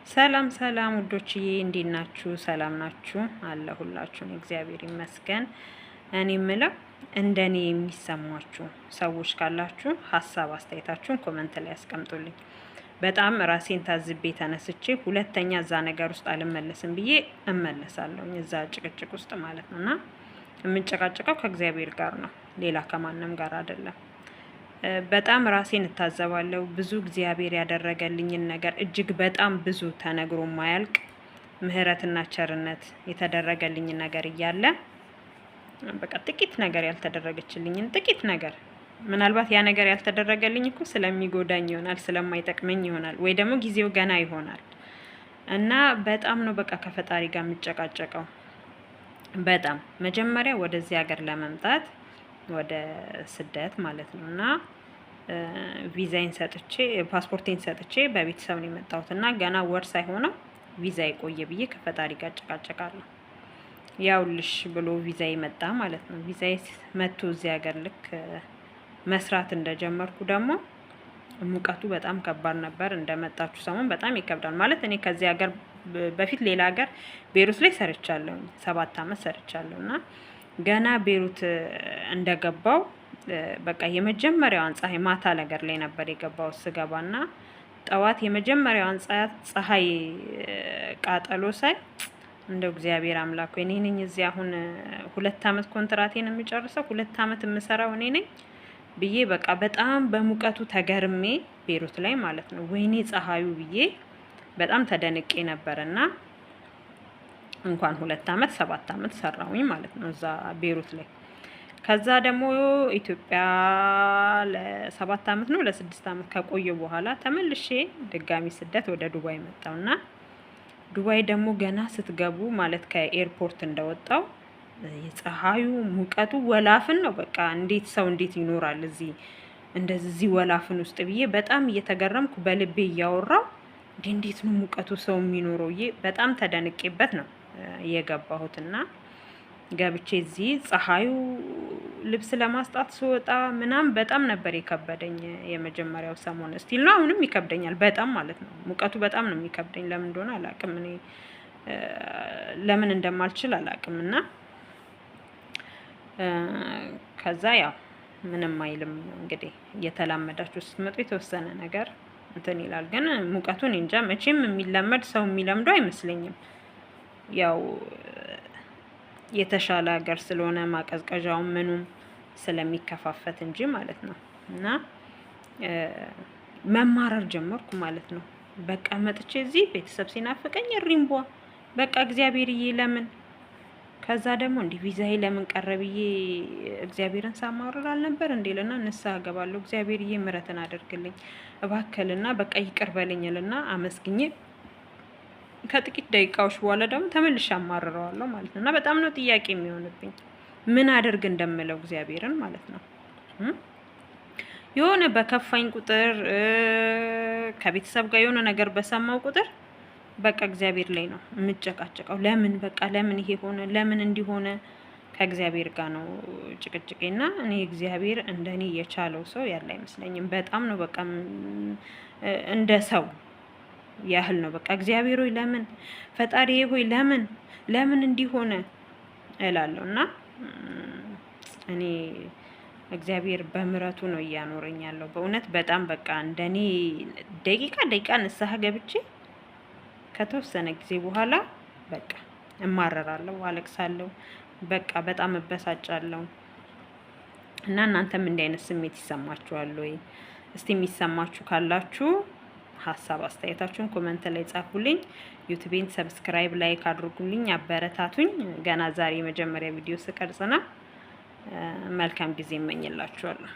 ሰላም ሰላም ውዶችዬ፣ እንዴት ናችሁ? ሰላም ናችሁ? አለሁላችሁን። እግዚአብሔር ይመስገን። እኔ የምለው እንደኔ የሚሰማችሁ ሰዎች ካላችሁ ሀሳብ አስተያየታችሁን comment ላይ ያስቀምጡልኝ። በጣም ራሴን ታዝቤ ተነስቼ ሁለተኛ እዛ ነገር ውስጥ አልመለስም ብዬ እመለሳለሁ፣ እዛ ጭቅጭቅ ውስጥ ማለት ነው። እና የምንጨቃጨቀው ከእግዚአብሔር ጋር ነው፣ ሌላ ከማንም ጋር አይደለም። በጣም ራሴን እታዘባለሁ። ብዙ እግዚአብሔር ያደረገልኝን ነገር እጅግ በጣም ብዙ ተነግሮ ማያልቅ ምሕረትና ቸርነት የተደረገልኝን ነገር እያለ በቃ ጥቂት ነገር ያልተደረገችልኝን ጥቂት ነገር፣ ምናልባት ያ ነገር ያልተደረገልኝ እኮ ስለሚጎዳኝ ይሆናል፣ ስለማይጠቅመኝ ይሆናል፣ ወይ ደግሞ ጊዜው ገና ይሆናል። እና በጣም ነው በቃ ከፈጣሪ ጋር የምጨቃጨቀው። በጣም መጀመሪያ ወደዚህ ሀገር ለመምጣት፣ ወደ ስደት ማለት ነው፣ እና ቪዛዬን ሰጥቼ፣ ፓስፖርቴን ሰጥቼ በቤተሰብ ነው የመጣሁት። እና ገና ወር ሳይሆነው ቪዛ የቆየ ብዬ ከፈጣሪ ጋር እጨቃጨቃለሁ። ያውልሽ ብሎ ቪዛ መጣ ማለት ነው። ቪዛ መጥቶ እዚህ ሀገር ልክ መስራት እንደጀመርኩ ደግሞ ሙቀቱ በጣም ከባድ ነበር። እንደመጣችሁ ሰሞን በጣም ይከብዳል። ማለት እኔ ከዚህ ሀገር በፊት ሌላ ሀገር ቤሩት ላይ ሰርቻለሁ፣ 7 አመት ሰርቻለሁ። እና ገና ቤሩት እንደገባው በቃ የመጀመሪያዋን ፀሐይ፣ ማታ ነገር ላይ ነበር የገባው፣ ስገባና ጠዋት የመጀመሪያዋን ፀሐይ ቃጠሎ ሳይ እንደው እግዚአብሔር አምላክ እኔ ነኝ እዚህ አሁን 2 አመት ኮንትራቴን የምጨርሰው፣ 2 አመት የምሰራው እኔ ነኝ ብዬ በቃ በጣም በሙቀቱ ተገርሜ ቤሩት ላይ ማለት ነው፣ ወይኔ ፀሐዩ ብዬ በጣም ተደንቄ ነበር። እና እንኳን 2 አመት 7 አመት ሰራሁኝ ማለት ነው እዛ ቤሩት ላይ። ከዛ ደግሞ ኢትዮጵያ ለ7 አመት ነው ለ6 አመት ከቆየ በኋላ ተመልሼ ድጋሚ ስደት ወደ ዱባይ መጣውና ዱባይ ደግሞ ገና ስትገቡ፣ ማለት ከ airport እንደወጣው የፀሐዩ ሙቀቱ ወላፍን ነው። በቃ እንዴት ሰው እንዴት ይኖራል እዚህ እንደዚህ ወላፍን ውስጥ ብዬ በጣም እየተገረምኩ በልቤ እያወራው እንዴ እንዴት ነው ሙቀቱ ሰው የሚኖረው ብዬ በጣም ተደንቄበት ነው የገባሁትና ገብቼ እዚህ ፀሐዩ ልብስ ለማስጣት ስወጣ ምናምን በጣም ነበር የከበደኝ የመጀመሪያው ሰሞን። Still ነው፣ አሁንም ይከብደኛል በጣም ማለት ነው። ሙቀቱ በጣም ነው የሚከብደኝ። ለምን እንደሆነ አላውቅም። እኔ ለምን እንደማልችል አላውቅም። እና ከዛ ያው ምንም አይልም እንግዲህ፣ እየተላመዳችሁ ስትመጡ የተወሰነ ነገር እንትን ይላል። ግን ሙቀቱን እንጃ፣ መቼም የሚለመድ ሰው የሚለምደው አይመስለኝም። ያው የተሻለ ሀገር ስለሆነ ማቀዝቀዣው ምኑም ስለሚከፋፈት እንጂ ማለት ነው። እና መማረር ጀመርኩ ማለት ነው። በቃ መጥቼ እዚህ ቤተሰብ ሲናፍቀኝ ሪምቧ በቃ እግዚአብሔርዬ ለምን፣ ከዛ ደግሞ እንዲህ ቪዛዬ ለምን ቀረ ብዬ እግዚአብሔርን ሳማርር አልነበር እንዴ ልና ንስሐ እገባለሁ። እግዚአብሔርዬ ምሕረትን አድርግልኝ እባክልና በቃ ይቅር በለኝልና አመስግኜ ከጥቂት ደቂቃዎች በኋላ ደግሞ ተመልሼ አማርረዋለሁ ማለት ነው። እና በጣም ነው ጥያቄ የሚሆንብኝ ምን አደርግ እንደምለው እግዚአብሔርን ማለት ነው። የሆነ በከፋኝ ቁጥር፣ ከቤተሰብ ጋር የሆነ ነገር በሰማው ቁጥር በቃ እግዚአብሔር ላይ ነው የምጨቃጨቀው። ለምን በቃ ለምን ይሄ ሆነ፣ ለምን እንዲሆነ ከእግዚአብሔር ጋር ነው ጭቅጭቄና እኔ እግዚአብሔር እንደኔ የቻለው ሰው ያለ አይመስለኝም። በጣም ነው በቃ እንደ ሰው ያህል ነው። በቃ እግዚአብሔር ሆይ ለምን፣ ፈጣሪ ሆይ ለምን፣ ለምን እንዲሆነ እላለሁ። እና እኔ እግዚአብሔር በምሕረቱ ነው እያኖረኝ ያለው። በእውነት በጣም በቃ እንደኔ ደቂቃ ደቂቃ ንስሐ ገብቼ ከተወሰነ ጊዜ በኋላ በቃ እማረራለሁ፣ አለቅሳለሁ፣ በቃ በጣም እበሳጫለሁ። እና እናንተም እንዲህ አይነት ስሜት ይሰማችኋል ወይ? እስቲ የሚሰማችሁ ካላችሁ ሀሳብ አስተያየታችሁን comment ላይ ጻፉልኝ። ዩቲዩቤን subscribe፣ like አድርጉልኝ፣ አበረታቱኝ። ገና ዛሬ የመጀመሪያ ቪዲዮ ስቀርጽ ነው። መልካም ጊዜ እመኝላችኋለሁ።